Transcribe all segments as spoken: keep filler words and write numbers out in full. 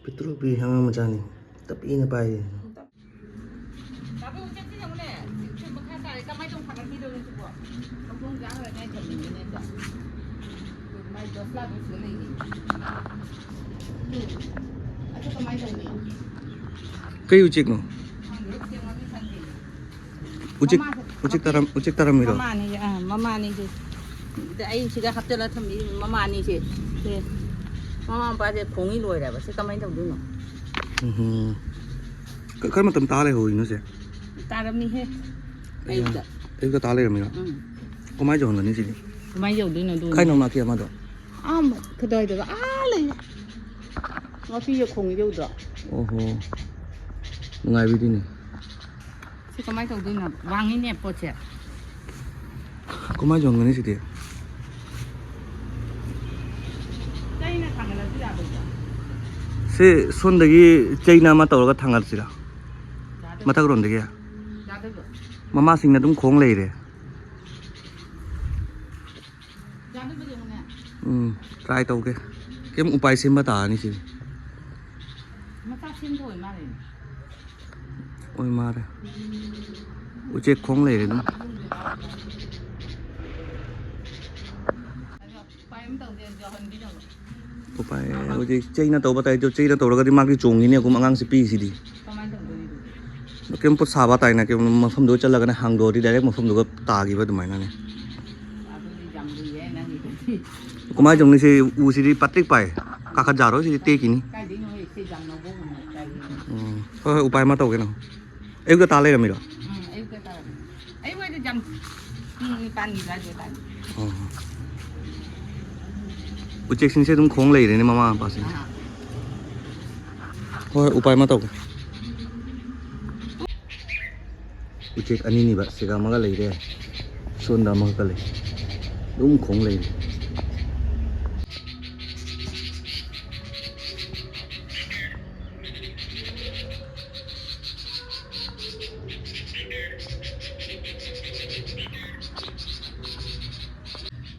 ꯄꯤꯛꯇ꯭ꯔꯨ ꯄꯤꯛꯏ, ꯑꯉꯥꯡ ꯃꯆꯥꯅꯤ꯫ ꯇꯞ ꯏꯅ ꯄꯥꯏꯔꯤ꯫ ꯇꯥꯕ ꯎꯆꯦꯛꯁꯤ ꯌꯦꯡꯉꯨꯅꯦ꯫ ꯁꯤ ꯃꯈꯥ ꯇꯥꯔꯦ꯫ ꯀꯃꯥꯏꯅ ꯇꯧꯅ ꯊꯥꯒꯠꯄꯤꯗꯧꯅꯣ ꯁꯤꯕꯣ? ꯃꯈꯣꯡ ꯆꯥꯈ꯭ꯔꯅꯤ ꯍꯥꯏ ꯊꯝꯃꯤꯅꯦ ꯑꯗꯣ꯫ ꯃꯥꯏ ꯗꯣꯁꯂꯥꯗꯣ ꯁꯤꯗ ꯂꯩꯅꯤ꯫ ꯑꯗꯨ ꯀꯃꯥꯏꯅ ꯇꯧꯅꯤ? ꯀꯩ ꯎꯆꯦꯛꯅꯣ? ꯈꯪꯗꯦ, ꯎꯆꯦꯛ ꯃꯃꯤꯡ ꯈꯪꯗꯦ꯫ ꯎꯆꯦꯛ, ꯃꯃꯥꯁꯦ ꯎꯆꯦꯛ ꯇꯥꯔꯝ-, ꯎꯆꯦꯛ ꯇꯥꯔꯝꯃꯤꯔꯣ? ꯃꯃꯥꯅꯤ, ꯑꯥ, ꯃꯃꯥꯅꯤꯁꯦ꯫ ꯑꯗ ꯑꯩ ꯁꯤꯗ ꯍꯥꯞꯆꯤꯜꯂ ꯊꯝꯃꯤ ꯃꯃꯥꯅꯤꯁꯦ꯫ ꯁꯦ꯫ ꯃꯃꯥ ꯃꯄꯥꯁꯦ ꯈꯣꯡꯉꯤ ꯂꯣꯏꯔꯦꯕ꯫ ꯁꯤ ꯀꯃꯥꯏꯅ ꯇꯧꯗꯣꯏꯅꯣ? ꯎꯝꯍꯨꯝ꯫ ꯀ-, ꯀꯔꯝꯕ ꯃꯇꯝ ꯇꯥ ꯂꯩꯍꯧꯔꯤꯅꯣ ꯁꯦ? ꯇꯥꯔꯝꯃꯤꯍꯦ꯫ ꯑꯌꯥ꯫ ꯑꯌꯨꯛꯇ꯫ ꯑꯌꯨꯛꯇ ꯇꯥ ꯂꯩꯔꯝꯃꯤꯔꯣ? ꯎꯝ꯫ ꯀꯃꯥꯏꯅ ꯌꯧꯍꯟꯒꯅꯤ ꯁꯤꯗꯤ? ꯀꯃꯥꯏꯅ ꯌꯧꯗꯣꯏꯅꯣ ꯑꯗꯨ? ꯀꯥꯏꯅꯣ ꯃꯥ ꯀꯦꯝ ꯃꯥꯗꯣ? ꯑꯥ, ꯀꯗꯥꯏꯗꯒ? ꯑꯥ, ꯂꯩ꯫ ꯃꯄꯤꯒ ꯈꯣꯡꯉꯤꯗꯣ ꯎꯗ꯭ꯔꯣ? ꯑꯣꯍꯣ꯫ ꯅꯨꯡꯉꯥꯏꯕꯤꯗꯤꯅꯦ꯫ ꯁꯤ ꯀꯃꯥꯏꯅ ꯇꯧꯗꯣꯏꯅꯣ? ꯋꯥꯡꯉꯤꯅꯦ ꯄꯣꯠꯁꯦ꯫ ꯀꯃꯥꯏꯅ ꯌꯣꯟꯒꯅꯤ ꯁꯤꯗꯤ? ꯆꯩꯅ ꯊꯥꯡꯒꯠꯂꯁꯨ ꯌꯥꯕꯩꯗ꯫ ꯁꯤ ꯁꯣꯝꯗꯒꯤ ꯆꯩꯅ ꯑꯃ ꯇꯧꯔꯒ ꯊꯥꯡꯒꯠꯁꯤꯔꯥ? ꯌꯥꯗꯣꯏꯕ꯫ ꯃꯊꯛꯔꯣꯝꯗꯒꯤ? ꯌꯥꯗꯣꯏꯕ꯫ ꯃꯃꯥꯁꯤꯡꯅ ꯑꯗꯨꯝ ꯈꯣꯡ ꯂꯩꯔꯦ꯫ ꯌꯥꯗꯣꯏꯕ ꯌꯦꯡꯉꯨꯅꯦ꯫ ꯎꯝ, try ꯇꯧꯒꯦ꯫ ꯀꯩꯝ ꯎꯄꯥꯏ ꯁꯦꯝꯕ ꯇꯥꯔꯅꯤ ꯁꯤꯗꯤ꯫ ꯃꯆꯥ ꯁꯦꯝꯕ ꯑꯣꯏ ꯃꯥꯜꯂꯦꯅꯦ꯫ ꯑꯣꯏ ꯃꯥꯜꯂꯦ꯫ ꯎꯆꯦꯛ ꯈꯣꯡ ꯂꯩꯔꯦ ꯑꯗꯨꯝ꯫ ꯑꯗꯣ ꯎꯄꯥꯏ ꯑꯃ ꯇꯧꯁꯦ, ꯌꯧꯍꯟꯕꯤꯅꯕ꯫ ꯎꯄꯥꯏ ꯍꯧꯖꯤꯛ ꯆꯩꯅ ꯇꯧꯕ ꯇꯥꯏ, ꯑꯗꯣ ꯆꯩꯅ ꯇꯧꯔꯒꯗꯤ ꯃꯥꯒꯤ ꯆꯣꯡꯉꯤꯅꯦ, ꯑꯩꯈꯣꯏ ꯑꯉꯥꯡꯁꯤ ꯄꯤꯛꯏꯁꯤꯗꯤ꯫ ꯀꯃꯥꯏꯅ ꯇꯧꯗꯣꯏꯅꯣ ꯑꯗꯨꯗꯤ? ꯀꯩꯝ ꯄꯣꯠ ꯁꯥꯕ ꯇꯥꯏꯅ, ꯀꯩꯝ ꯃꯐꯝꯗꯨꯗ ꯆꯠꯂꯒꯅ ꯍꯥꯡꯗꯣꯛꯑꯗꯤ direct ꯃꯐꯝꯗꯨꯒ ꯇꯥꯈꯤꯕ ꯑꯗꯨꯃꯥꯏꯅꯅꯦ꯫ ꯑꯗꯨꯗꯤ ꯌꯥꯝ ꯂꯨꯏꯌꯦ ꯅꯪꯒꯤꯗꯨꯗꯤ꯫ ꯀꯃꯥꯏꯅ ꯇꯧꯅꯤ? ꯁꯤ ꯎꯁꯤꯗꯤ ꯄꯥꯇ꯭ꯔꯤꯛ ꯄꯥꯏ, ꯀꯥꯈꯠ ꯌꯥꯔꯣꯏ, ꯁꯤꯗꯤ ꯇꯦꯛꯈꯤꯅꯤ꯫ ꯀꯥꯏꯗꯩꯅꯣꯍꯦ, ꯁꯤ ꯌꯥꯝ ꯅꯧꯕ ꯎꯅꯦ, ꯀꯥꯏꯗꯩꯅꯣ? ꯎꯝ, ꯍꯣꯏ, ꯍꯣꯏ, ꯎꯄꯥꯏ ꯑꯃ ꯇꯧꯒꯦ ꯅꯪ꯫ ꯑꯌꯨꯛꯇ ꯇꯥ ꯂꯩꯔꯝꯃꯤꯔꯣ? ꯎꯝ, ꯑꯌꯨꯛꯇ ꯇꯥꯔꯝꯃꯤ꯫ ꯑꯌꯨꯛ ꯍꯥꯏꯗꯤ ꯌꯥꯝ ꯄꯨꯡ ꯅꯤꯄꯥꯟꯒꯤ ꯑꯗꯨꯋꯥꯏꯗ ꯇꯥꯔꯦ꯫ ꯑꯣ꯫ ꯎꯆꯦꯛꯁꯤꯡꯁꯦ ꯑꯗꯨꯝ ꯈꯣꯡ ꯂꯩꯔꯦꯅꯦ ꯃꯃꯥ ꯃꯄꯥꯁꯤꯡꯁꯦ꯫ ꯑꯥ꯫ ꯍꯣꯏ, ꯎꯄꯥꯏ ꯑꯃ ꯇꯧꯒꯦ꯫ ꯎꯆꯦꯛ ꯑꯅꯤꯅꯤꯕ, ꯁꯤꯒ ꯑꯃꯒ ꯂꯩꯔꯦ, ꯁꯣꯝꯗ ꯑꯃꯈꯛꯀ ꯂꯩ꯫ ꯑꯗꯨꯝ ꯈꯣꯡ ꯂꯩꯔꯦ꯫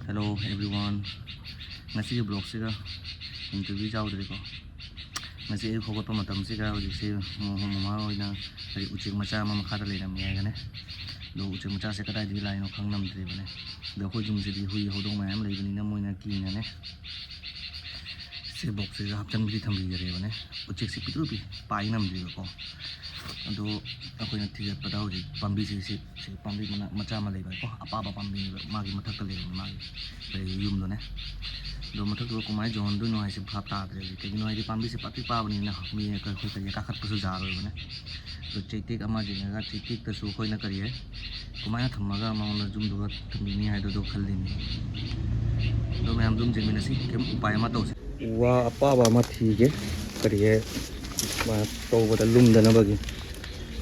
Hello everyone, ꯉꯁꯤꯒꯤ vlogꯁꯤꯒ interview ꯌꯥꯎꯗ꯭ꯔꯦꯀꯣ꯫ ꯉꯁꯤ ꯑꯌꯨꯛ ꯍꯧꯒꯠꯄ ꯃꯇꯝꯁꯤꯗ ꯍꯧꯖꯤꯛꯁꯦ ꯃꯣ-, ꯃꯃꯥ ꯍꯣꯏꯅ ꯀꯔꯤ ꯎꯆꯦꯛ ꯃꯆꯥ ꯑꯃ ꯃꯈꯥꯗ ꯂꯩꯔꯝꯃꯦ ꯍꯥꯏꯒꯅꯤ꯫ ꯑꯗꯣ ꯎꯆꯦꯛ ꯃꯆꯥꯁꯦ ꯀꯗꯥꯏꯗꯒꯤ ꯂꯥꯛꯏꯅꯣ ꯈꯪ ꯉꯝꯗ꯭ꯔꯤꯕꯅꯦ꯫ ꯑꯗꯣ ꯑꯩꯈꯣꯏ ꯌꯨꯝꯁꯤꯗꯤ ꯍꯨꯏ ꯍꯧꯗꯣꯡ ꯃꯌꯥꯝ ꯂꯩꯕꯅꯤꯅ ꯃꯣꯏꯅ ꯀꯤꯅꯅꯦ ꯁꯤ ꯕꯣꯛꯁꯁꯤꯗ ꯍꯥꯞꯆꯤꯟꯕꯗꯤ ꯊꯝꯕꯤꯈ꯭ꯔꯦꯕꯅꯦ꯫ ꯎꯆꯦꯛꯁꯤ ꯄꯤꯛꯇ꯭ꯔꯨ ꯄꯤꯛ ꯄꯥꯏ ꯉꯝꯗ꯭ꯔꯤꯕꯀꯣ꯫ ꯑꯗꯣ ꯑꯩꯈꯣꯏꯅ ꯊꯤꯒꯠꯄꯗ ꯍꯧꯖꯤꯛ ꯄꯥꯝꯕꯤꯁꯤ ꯁꯤ ꯁꯤ ꯄꯥꯝꯕꯤ ꯃꯅꯥ ꯃꯆꯥ ꯑꯃ ꯂꯩꯕꯀꯣ, ꯑꯄꯥꯕ ꯄꯥꯝꯕꯤꯅꯦꯕ, ꯃꯥꯒꯤ ꯃꯊꯛꯇ ꯂꯩꯔꯝꯃꯦ ꯃꯥꯒꯤ ꯂꯩꯔꯤꯕ ꯌꯨꯝꯗꯨꯅꯦ꯫ ꯑꯗꯣ ꯃꯊꯛꯇꯨꯗ ꯀꯃꯥꯏꯅ ꯌꯧꯍꯟꯗꯣꯏꯅꯣ ꯍꯥꯏꯁꯦ ꯚꯥꯞ ꯇꯥꯗ꯭ꯔꯦ ꯍꯧꯖꯤꯛ꯫ ꯀꯩꯒꯤꯅꯣ ꯍꯥꯏꯗꯤ ꯄꯥꯝꯕꯤꯁꯦ ꯄꯥꯛꯄꯤꯛ ꯄꯥꯕꯅꯤꯅ ꯃꯤ ꯑꯩꯈꯣꯏ ꯀꯔꯤ ꯀꯥꯈꯠꯄꯁꯨ ꯌꯥꯔꯣꯏꯕꯅꯦ꯫ ꯑꯗꯣ ꯆꯩꯇꯦꯛ ꯑꯃ ꯌꯦꯡꯉꯒ ꯆꯩꯇꯦꯛꯇꯁꯨ ꯑꯩꯈꯣꯏꯅ ꯀꯔꯤ ꯍꯥꯏ, ꯀꯃꯥꯏꯅ ꯊꯝꯃꯒ ꯃꯉꯣꯟꯗ ꯌꯨꯝꯗꯨꯒ ꯊꯝꯕꯤꯅꯤ ꯍꯥꯏꯗꯨꯗꯣ ꯈꯜꯂꯤꯅꯤ꯫ ꯑꯗꯣ ꯃꯌꯥꯝ ꯑꯗꯨꯝ ꯌꯦꯡꯃꯤꯟꯅꯁꯤ, ꯀꯩꯝ ꯎꯄꯥꯏ ꯑꯃ ꯇꯧꯁꯤ꯫ ꯎ ꯋꯥ ꯑꯄꯥꯕ ꯑꯃ ꯊꯤꯒꯦ, ꯀꯔꯤ ꯍꯥꯏ, ꯃꯥ ꯇꯧꯕꯗ ꯂꯨꯝꯗꯅꯕꯒꯤ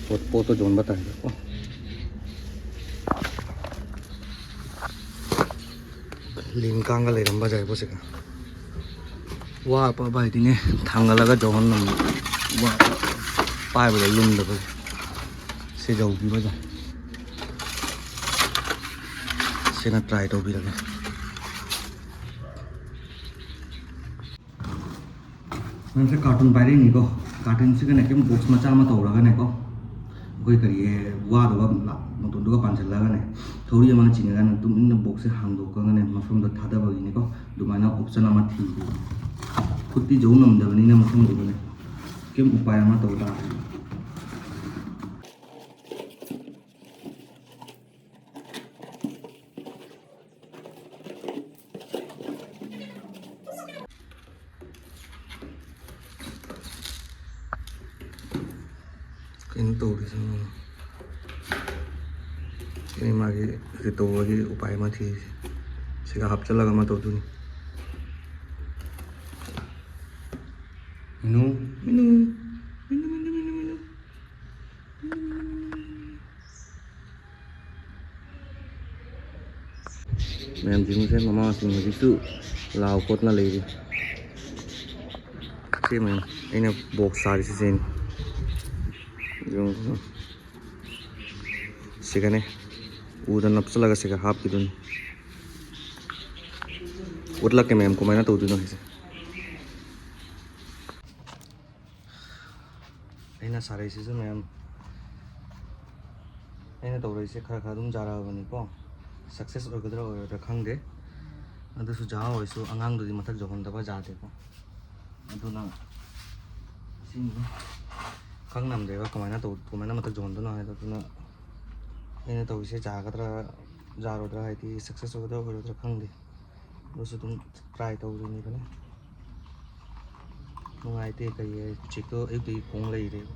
ꯄꯣꯠ, ꯄꯣꯠꯇꯣ ꯌꯣꯟꯕ ꯇꯥꯏꯕꯀꯣ꯫ ꯂꯤꯟ ꯀꯥꯡꯒ ꯂꯩꯔꯝꯕ ꯌꯥꯏꯕꯣ ꯁꯤꯒ꯫ ꯋꯥ ꯑꯄꯥꯕ ꯍꯥꯏꯗꯤꯅꯦ, ꯊꯥꯡꯒꯠꯂꯒ ꯌꯧꯍꯟꯅꯕ꯫ ꯋꯥ ꯄꯥꯏꯕꯗ ꯂꯨꯝꯗꯕꯒꯤ ꯁꯤ ꯌꯧꯕꯤꯕ ꯌꯥꯏ꯫ ꯁꯤꯅ try ꯇꯧꯕꯤꯔꯒꯦ꯫ ꯅꯪꯁꯦ carton ꯄꯥꯏꯔꯛꯏꯅꯤꯀꯣ꯫ Cartonꯁꯤꯒꯅꯦ ꯀꯩꯝ box ꯃꯆꯥ ꯑꯃ ꯇꯧꯔꯒꯅꯦꯀꯣ, ꯑꯩꯈꯣꯏ ꯀꯔꯤ ꯋꯥꯗꯨꯒ ꯃꯇꯣꯟꯗꯨꯒ ꯄꯥꯟꯁꯤꯜꯂꯒꯅꯦ, ꯊꯧꯔꯤ ꯑꯃꯅ ꯆꯤꯡꯉꯒꯅ ꯇꯨꯃꯤꯟꯅ boxꯁꯦ ꯍꯥꯡꯗꯣꯛꯑꯒꯅꯦ ꯃꯐꯝꯗ ꯊꯥꯗꯕꯒꯤꯅꯤꯀꯣ꯫ ꯑꯗꯨꯃꯥꯏꯅ option ꯑꯃ ꯊꯤꯕꯤꯌꯨ꯫ ꯈꯨꯠꯇꯤ ꯌꯧ ꯉꯝꯗꯕꯅꯤꯅ ꯃꯐꯝꯗꯨꯗꯅꯦ ꯀꯩꯝ ꯎꯄꯥꯏ ꯑꯃ ꯇꯧ ꯇꯥꯔꯦ꯫ ꯀꯩꯅꯣ ꯇꯧꯔꯤꯁꯤꯅ, ꯁꯤꯅꯤ ꯃꯥꯒꯤ ꯍꯧꯖꯤꯛ ꯇꯧꯕꯒꯤ ꯎꯄꯥꯏ ꯑꯃ ꯊꯤꯔꯤꯁꯦ꯫ ꯁꯤꯒ ꯍꯥꯞꯆꯤꯜꯂꯒ ꯑꯃ ꯇꯧꯗꯣꯏꯅꯤ꯫ ꯃꯤꯅꯨ, ꯃꯤꯅꯨ, ꯃꯤꯅꯨ, ꯃꯤꯅꯨ, ꯃꯤꯅꯨ, ꯃꯤꯅꯨ꯫ ꯃꯌꯥꯝꯁꯤꯡꯁꯦ ꯃꯃꯥꯁꯤꯡ ꯍꯧꯖꯤꯛꯁꯨ ꯂꯥꯎ ꯈꯣꯠꯅ ꯂꯩꯔꯤ꯫ ꯁꯤ ꯃꯌꯥꯝ ꯑꯩꯅ box ꯁꯥꯔꯤꯁꯤ ꯁꯤꯅꯤ꯫ ꯌꯦꯡꯉꯨ꯫ ꯁꯤꯒꯅꯦ ꯎꯗ ꯅꯞꯁꯤꯜꯂꯒ ꯁꯤꯒ ꯍꯥꯞꯈꯤꯗꯣꯏꯅꯤ꯫ ꯎꯠꯂꯛꯀꯦ ꯃꯌꯥꯝ ꯀꯃꯥꯏꯅ ꯇꯧꯗꯣꯏꯅꯣ ꯍꯥꯏꯁꯦ꯫ ꯑꯩꯅ ꯁꯥꯔꯛꯏꯁꯤꯁꯨ ꯃꯌꯥꯝ, ꯑꯩꯅ ꯇꯧꯔꯛꯏꯁꯦ ꯈꯔ ꯈꯔ ꯑꯗꯨꯝ ꯌꯥꯔꯛꯑꯕꯅꯤꯀꯣ꯫ ꯁꯛꯁꯦꯁ ꯑꯣꯏꯒꯗ꯭ꯔꯥ ꯑꯣꯏꯔꯣꯏꯗ꯭ꯔꯥ ꯈꯪꯗꯦ꯫ ꯑꯗꯨꯁꯨ ꯌꯥꯔ ꯑꯣꯏꯔꯁꯨ ꯑꯉꯥꯡꯗꯨꯗꯤ ꯃꯊꯛ ꯌꯧꯍꯟꯗꯕ ꯌꯥꯗꯦꯀꯣ꯫ ꯑꯗꯨꯅ ꯁꯤꯅꯤ ꯈꯪ ꯉꯝꯗꯦꯕ ꯀꯃꯥꯏꯅ ꯇꯧ-, ꯀꯃꯥꯏꯅ ꯃꯊꯛ ꯌꯧꯍꯟꯗꯣꯏꯅꯣ ꯍꯥꯏꯗꯣ꯫ ꯑꯗꯨꯅ ꯑꯩꯅ ꯇꯧꯔꯤꯁꯦ ꯌꯥꯒꯗ꯭ꯔꯥ ꯌꯥꯔꯣꯏꯗ꯭ꯔꯥ, ꯍꯥꯏꯗꯤ ꯁꯛꯁꯦꯁ ꯑꯣꯏꯒꯗ꯭ꯔꯥ ꯑꯣꯏꯔꯣꯏꯗ꯭ꯔꯥ ꯈꯪꯗꯦ꯫ ꯑꯗꯨꯁꯨ ꯑꯗꯨꯝ ꯇ꯭ꯔꯥꯏ ꯇꯧꯔꯤꯅꯤꯗꯅ꯫ ꯅꯨꯡꯉꯥꯏꯇꯦ, ꯀꯩ ꯍꯥꯏ, ꯎꯆꯦꯛꯇꯣ ꯑꯌꯨꯛꯇꯒꯤ ꯈꯣꯡ ꯂꯩꯔꯦꯕ꯫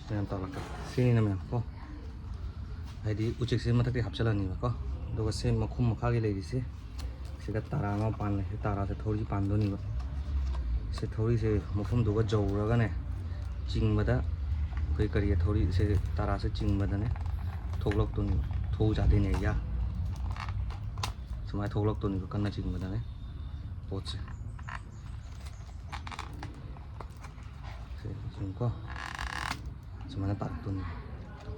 ꯃꯌꯥꯝ ꯇꯧꯔꯛꯀꯦ꯫ ꯁꯤꯅꯤꯅ ꯃꯌꯥꯝ ꯀꯣ꯫ ꯍꯥꯏꯗꯤ ꯎꯆꯦꯛꯁꯦ ꯃꯊꯛꯇ ꯍꯥꯞꯆꯤꯜꯂꯅꯤꯕꯀꯣ꯫ ꯑꯗꯨꯒ ꯁꯤ ꯃꯈꯨꯝ ꯃꯈꯥꯒꯤ ꯂꯩꯔꯤꯁꯦ, ꯁꯤꯗ ꯇꯥꯔꯥ ꯑꯃ ꯄꯥꯜꯂꯦ꯫ ꯁꯤ ꯇꯥꯔꯥꯁꯦ ꯊꯧꯔꯤ ꯄꯥꯟꯗꯣꯏꯅꯦꯕ꯫ ꯁꯤ ꯊꯧꯔꯤꯁꯦ ꯃꯈꯨꯝꯗꯨꯒ ꯌꯧꯔꯒꯅꯦ, ꯆꯤꯡꯕꯗ ꯑꯩꯈꯣꯏ ꯀꯔꯤ ꯊꯧꯔꯤ, ꯁꯤ ꯇꯥꯔꯥꯁꯦ ꯆꯤꯡꯕꯗꯅꯦ ꯊꯣꯛꯂꯛꯇꯣꯏꯅꯦꯕ꯫ ꯊꯧ ꯆꯥꯗꯣꯏꯅꯦ ꯑꯩꯌꯥ꯫ ꯁꯨꯃꯥꯏꯅ ꯊꯣꯛꯂꯛꯇꯣꯏꯅꯦꯕ ꯀꯟꯅ ꯆꯤꯡꯕꯗꯅꯦ ꯄꯣꯠꯁꯦ꯫ ꯁꯤ ꯌꯦꯡꯉꯨꯀꯣ꯫ ꯁꯨꯃꯥꯏꯅ ꯇꯥꯔꯛꯇꯣꯏꯅꯤ꯫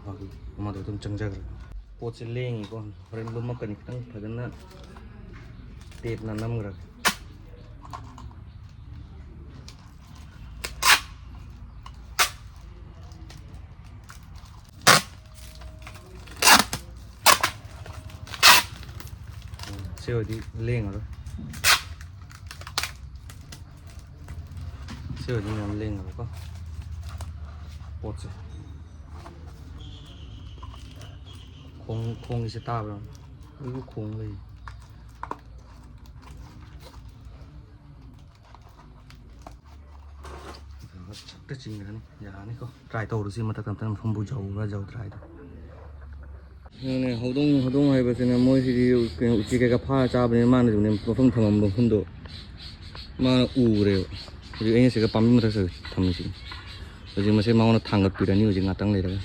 ꯃꯥꯒꯤ ꯑꯃꯗꯣ ꯑꯗꯨꯝ ꯆꯪꯖꯈ꯭ꯔꯦ꯫ ꯄꯣꯠꯁꯦ ꯂꯦꯡꯉꯤꯀꯣ꯫ ꯍꯣꯔꯦꯟ ꯂꯨꯝꯃꯛꯀꯅꯤ, ꯈꯤꯇꯪ ꯐꯖꯅ ꯇꯦꯞꯅ ꯅꯝꯈ꯭ꯔꯒꯦ꯫ ꯁꯤ ꯑꯣꯏꯗꯤ ꯂꯦꯡꯉꯔꯣꯏ꯫ ꯁꯤ ꯑꯣꯏꯗꯤ ꯃꯌꯥꯝ ꯂꯦꯡꯉꯔꯣꯏꯀꯣ꯫ ꯄꯣꯠꯁꯦ꯫ ꯈꯣꯡ-, ꯈꯣꯡꯒꯤꯁꯦ ꯇꯥꯕ꯭ꯔꯥ? ꯑꯩꯕꯨ ꯈꯣꯡ ꯂꯩ꯫ ꯁꯛꯇ ꯆꯤꯡꯈ꯭ꯔꯅꯤ꯫ ꯌꯥꯔꯅꯤꯀꯣ꯫ ꯇ꯭ꯔꯥꯏ ꯇꯧꯔꯁꯤ ꯃꯊꯛꯇ ꯑꯝꯇꯪ ꯃꯐꯝꯕꯨ ꯌꯧꯕ꯭ꯔꯥ ꯌꯧꯗ꯭ꯔꯥ ꯍꯥꯏꯗꯣ꯫ ꯌꯦꯡꯉꯨꯅꯦ, ꯍꯧꯗꯣꯡ, ꯍꯧꯗꯣꯡ ꯍꯥꯏꯕꯁꯤꯅ ꯃꯣꯏꯁꯤꯗꯤ ꯀꯩꯅꯣ ꯎꯆꯦꯛ ꯀꯩꯀꯥ ꯐꯥꯔ ꯆꯥꯕꯅꯤꯅ ꯃꯥꯅꯁꯨꯅꯦ ꯃꯐꯝ ꯊꯝꯃꯝꯕ ꯃꯐꯝꯗꯣ ꯃꯥꯅ ꯎꯔꯦꯕ꯫ ꯍꯧꯖꯤꯛ ꯑꯩꯅ ꯁꯤꯗ ꯄꯥꯝꯕꯤ ꯃꯊꯛꯇ ꯊꯝꯃꯤꯁꯤꯅꯤ꯫ ꯍꯧꯖꯤꯛ ꯃꯁꯤ ꯃꯉꯣꯟꯗ ꯊꯥꯡꯒꯠꯄꯤꯔꯅꯤ ꯍꯧꯖꯤꯛ ꯉꯥꯛꯇꯪ ꯂꯩꯔꯒ꯫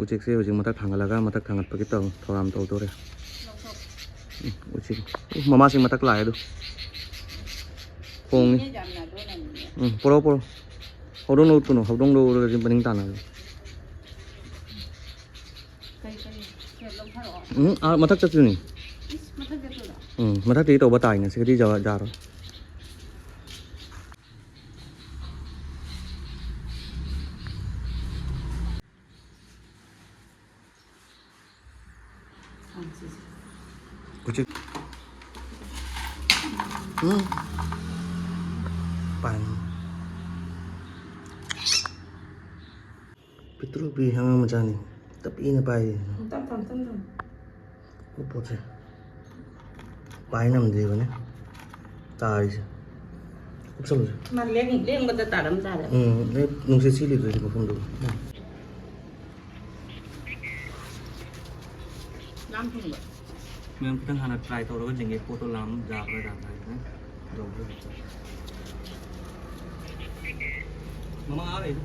ꯎꯆꯦꯛꯁꯦ ꯍꯧꯖꯤꯛ ꯃꯊꯛ ꯊꯥꯡꯒꯠꯂꯒ ꯃꯊꯛ ꯊꯥꯡꯒꯠꯄꯒꯤ ꯇꯧ-, ꯊꯧꯔꯥꯡ ꯇꯧꯗꯣꯔꯦ꯫ ꯎꯝ, ꯎꯆꯦꯛ꯫ ꯎ, ꯃꯃꯥꯁꯤꯡ ꯃꯊꯛ ꯂꯥꯛꯑꯦ ꯑꯗꯨ꯫ ꯈꯣꯡꯉꯤ꯫ ꯎꯝ, ꯄꯣꯔꯛꯑꯣ, ꯄꯣꯔꯛꯑꯣ꯫ ꯍꯧꯗꯣꯡ ꯂꯧꯔꯨꯅꯨ, ꯍꯧꯗꯣꯡ ꯂꯧꯔꯒꯗꯤ ꯃꯅꯤꯡ ꯇꯥꯟꯅꯕꯅꯤ꯫ ꯀꯔꯤ, ꯀꯔꯤ? ꯀꯦꯞ ꯂꯧꯊꯔꯛꯑꯣ꯫ ꯎꯝ, ꯑꯥ, ꯃꯊꯛ ꯆꯠꯇꯣꯏꯅꯤ꯫ ꯏꯁ, ꯃꯊꯛ ꯆꯠꯇꯣꯏꯔꯣ? ꯎꯝ, ꯃꯊꯛꯇꯒꯤ ꯇꯧꯕ ꯇꯥꯏꯅꯦ, ꯁꯤꯒꯗꯤ ꯌꯥ-, ꯌꯥꯔꯣꯏ꯫ ꯎꯆꯦꯛ꯫ ꯎꯝ꯫ ꯄꯥꯏ꯫ ꯄꯤꯛꯇ꯭ꯔꯨ ꯄꯤꯛꯏ ꯑꯉꯥꯡ ꯃꯆꯥꯅꯤ꯫ ꯇꯞ ꯏꯅ ꯄꯥꯏꯔꯤ꯫ ꯇꯞ ꯇꯞ ꯇꯞ ꯇꯞ꯫ ꯄꯣꯠꯁꯦ ꯄꯥꯏ ꯉꯝꯗ꯭ꯔꯤꯕꯅꯦ ꯇꯥꯔꯤꯁꯦ꯫ ꯀꯨꯞꯁꯜꯂꯨꯁꯦ꯫ ꯃꯥ ꯂꯦꯡ-, ꯂꯦꯡꯕꯗ ꯇꯥꯔꯝ ꯇꯥꯔꯦ꯫ ꯎꯝ, ꯑꯩ ꯅꯨꯡꯁꯤꯠ ꯁꯤꯠꯂꯤꯗꯨꯗꯤ ꯃꯐꯝꯗꯨ꯫ ꯂꯥꯝ ꯊꯣꯡꯕ꯫ ꯃꯌꯥꯝ ꯈꯤꯇꯪ ꯍꯥꯟꯅ try ꯇꯧꯔꯒ ꯌꯦꯡꯒꯦ, ꯄꯣꯠꯇꯣ ꯂꯥꯝ ꯌꯥꯕ꯭ꯔꯥ ꯌꯥꯗ꯭ꯔꯥ ꯍꯥꯏꯕꯗꯣ꯫ ꯌꯧꯕ꯭ꯔꯥ ꯌꯧꯗꯕ꯭ꯔꯥ꯫ ꯃꯃꯥ ꯑꯥ ꯂꯩ꯫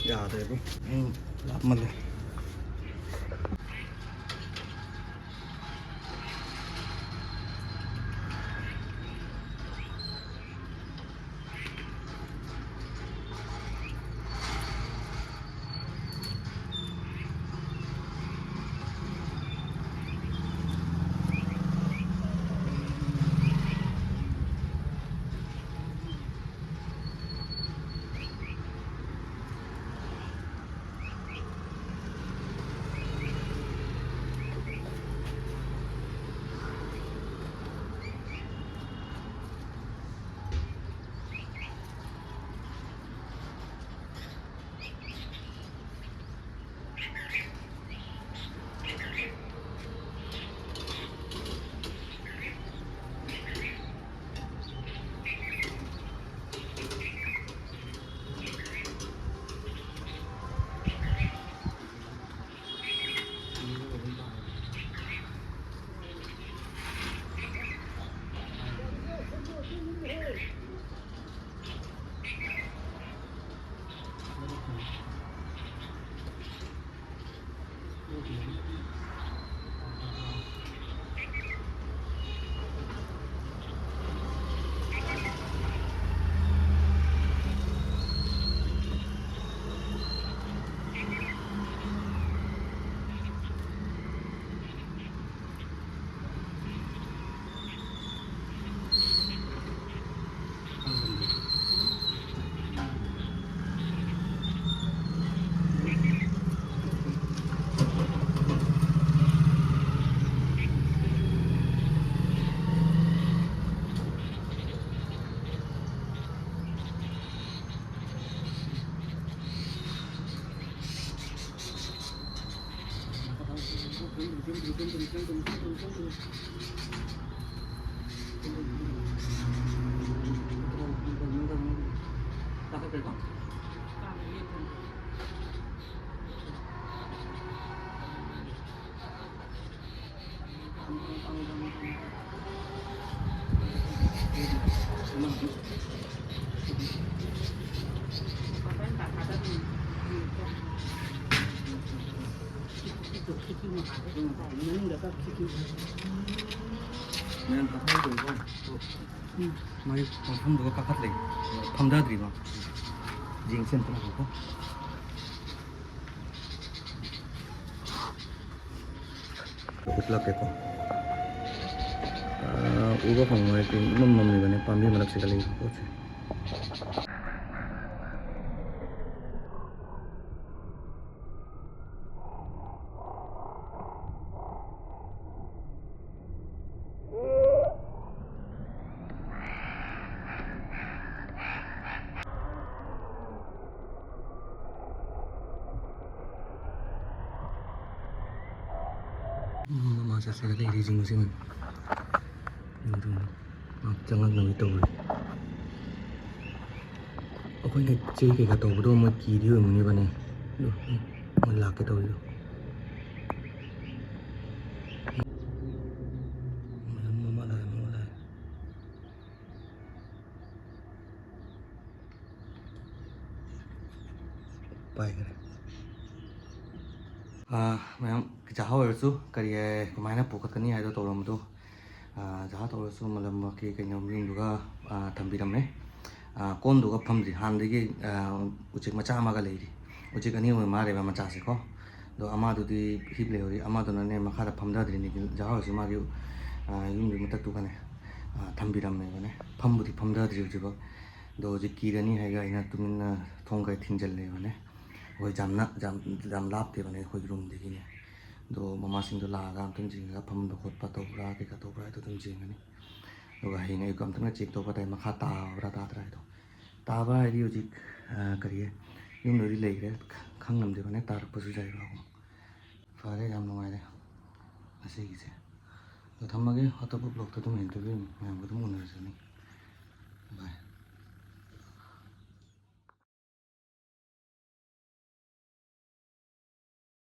ꯌꯥꯗ꯭ꯔꯦꯕꯨ꯫ ꯎꯝ, ꯂꯥꯞꯃꯜꯂꯦ꯫ ꯃꯌꯥꯝ ꯀꯥꯈꯠꯂꯛꯇꯣꯏꯀꯣ꯫ ꯎꯝ꯫ ꯃꯥꯒꯤ ꯃꯐꯝꯗꯨꯒ ꯀꯥꯈꯠꯂꯦ꯫ ꯐꯝꯊꯗ꯭ꯔꯤꯕ꯫ ꯌꯦꯡꯁꯦ ꯑꯝꯇ ꯉꯥꯏꯈꯣꯀꯣ꯫ ꯎꯠꯂꯛꯀꯦꯀꯣ꯫ ꯑꯥ, ꯎꯕ ꯐꯪꯉꯣꯏ, ꯏꯃꯝ ꯃꯝꯂꯤꯕꯅꯦ, ꯄꯥꯝꯕꯤ ꯃꯔꯛꯁꯤꯗ ꯂꯩꯕ ꯄꯣꯠꯁꯦ꯫ ꯎꯝ, ꯃꯃꯥ ꯆꯠꯁꯤꯗ ꯂꯩꯔꯤꯁꯤꯡꯁꯤ ꯌꯦꯡꯉꯨ꯫ ꯆꯪꯉꯛꯅꯕ ꯇꯧꯔꯤ꯫ ꯑꯩꯈꯣꯏꯅ ꯆꯦ ꯀꯩꯀꯥ ꯇꯧꯕꯗꯣ ꯃꯣꯏ ꯀꯤꯗꯤ ꯑꯣꯏꯔꯝꯒꯅꯤꯕꯅꯦ꯫ ꯑꯗꯨ ꯃꯣꯏ ꯂꯥꯛꯀꯦ ꯇꯧꯔꯤꯗꯣ꯫ ꯃꯃꯥ ꯂꯥꯛꯑꯦ, ꯃꯃꯥ ꯂꯥꯛꯑꯦ꯫ ꯄꯥꯏꯈ꯭ꯔꯦ꯫ ꯑꯥ, ꯃꯌꯥꯝ ꯖꯍꯥ ꯑꯣꯏꯔꯁꯨ ꯀꯔꯤ ꯍꯥꯏ, ꯀꯃꯥꯏꯅ ꯄꯨꯈꯠꯀꯅꯤ ꯍꯥꯏꯗꯣ ꯇꯧꯔꯝꯕꯗꯣ꯫ ꯑꯥ, ꯖꯍꯥ ꯇꯧꯔꯁꯨ ꯃꯂꯝꯃꯛꯀꯤ ꯀꯩꯅꯣ ꯌꯨꯝꯗꯨꯒ, ꯑꯥ, ꯊꯝꯕꯤꯔꯝꯃꯦ꯫ ꯑꯥ, ꯀꯣꯟꯗꯨꯒ ꯐꯝꯗ꯭ꯔꯤ꯫ ꯍꯥꯟꯅꯗꯒꯤ, ꯑꯥ, ꯎꯆꯦꯛ ꯃꯆꯥ ꯑꯃꯒ ꯂꯩꯔꯤ꯫ ꯎꯆꯦꯛ ꯑꯅꯤ ꯑꯣꯏ ꯃꯥꯜꯂꯦꯕ ꯃꯆꯥꯁꯦꯀꯣ꯫ ꯑꯗꯣ ꯑꯃꯗꯨꯗꯤ ꯍꯤꯞ ꯂꯩꯍꯧꯔꯤ꯫ ꯑꯃꯗꯨꯅꯅꯦ ꯃꯈꯥꯗ ꯐꯝꯊꯗ꯭ꯔꯤꯅꯦ꯫ ꯖꯍꯥ ꯍꯣꯏꯁꯨ ꯃꯥꯒꯤ, ꯑꯥ, ꯌꯨꯝꯒꯤ ꯃꯊꯛꯇꯨꯒꯅꯦ, ꯑꯥ, ꯊꯝꯕꯤꯔꯝꯃꯦꯕꯅꯦ꯫ ꯐꯝꯕꯨꯗꯤ ꯐꯝꯊꯗ꯭ꯔꯤ ꯍꯧꯖꯤꯛꯐꯥꯎ꯫ ꯑꯗꯣ ꯍꯧꯖꯤꯛ ꯀꯤꯔꯅꯤ ꯍꯥꯏꯒ ꯑꯩꯅ ꯇꯨꯃꯤꯟꯅ ꯊꯣꯡ ꯀꯩ ꯊꯤꯡꯖꯤꯜꯂꯦꯕꯅꯦ꯫ ꯑꯩꯈꯣꯏ ꯌꯥꯝꯅ, ꯌꯥꯝ, ꯌꯥꯝ ꯂꯥꯞꯇꯦꯕꯅꯦ ꯑꯩꯈꯣꯏꯒꯤ ꯔꯨꯝꯗꯒꯤꯅꯦ꯫ ꯑꯗꯣ ꯃꯃꯥꯁꯤꯡꯗꯣ ꯂꯥꯛꯑꯒ ꯑꯝꯇꯪ ꯌꯦꯡꯉꯒ ꯐꯝꯕ ꯈꯣꯠꯄ ꯇꯧꯕ꯭ꯔꯥ, ꯀꯩꯀꯥ ꯇꯧꯕ꯭ꯔꯥ ꯍꯥꯏꯗꯣ ꯑꯗꯨꯝ ꯌꯦꯡꯉꯅꯤ꯫ ꯑꯗꯨꯒ ꯍꯌꯦꯡ ꯑꯌꯨꯛ ꯑꯝꯇꯪꯒ ꯆꯦꯛ ꯇꯧꯕ ꯇꯥꯏ, ꯃꯈꯥ ꯇꯥꯕ꯭ꯔꯥ ꯇꯥꯗ꯭ꯔꯥ ꯍꯥꯏꯗꯣ꯫ ꯇꯥꯕ ꯍꯥꯏꯗꯤ ꯍꯧꯖꯤꯛ, ꯑ, ꯀꯔꯤ, ꯌꯨꯝꯗꯗꯤ ꯂꯩꯈ꯭ꯔꯦ, ꯈ-, ꯈꯪꯉꯝꯗꯦꯕꯅꯦ, ꯇꯥꯔꯛꯄꯁꯨ ꯌꯥꯏꯕ꯫ ꯐꯔꯦ, ꯌꯥꯝ ꯅꯨꯡꯉꯥꯏꯔꯦ꯫ ꯉꯁꯤꯒꯤꯁꯦ꯫ ꯑꯗꯣ ꯊꯝꯃꯒꯦ, ꯑꯇꯣꯞꯄ ꯕ꯭ꯂꯣꯛꯇ ꯑꯗꯨꯝ ꯏꯟꯇꯔꯚ꯭ꯌꯨ ꯃꯌꯥꯝꯒ ꯑꯗꯨꯝ ꯎꯅꯔꯁꯤꯅꯤ꯫ ꯕꯥꯏ꯫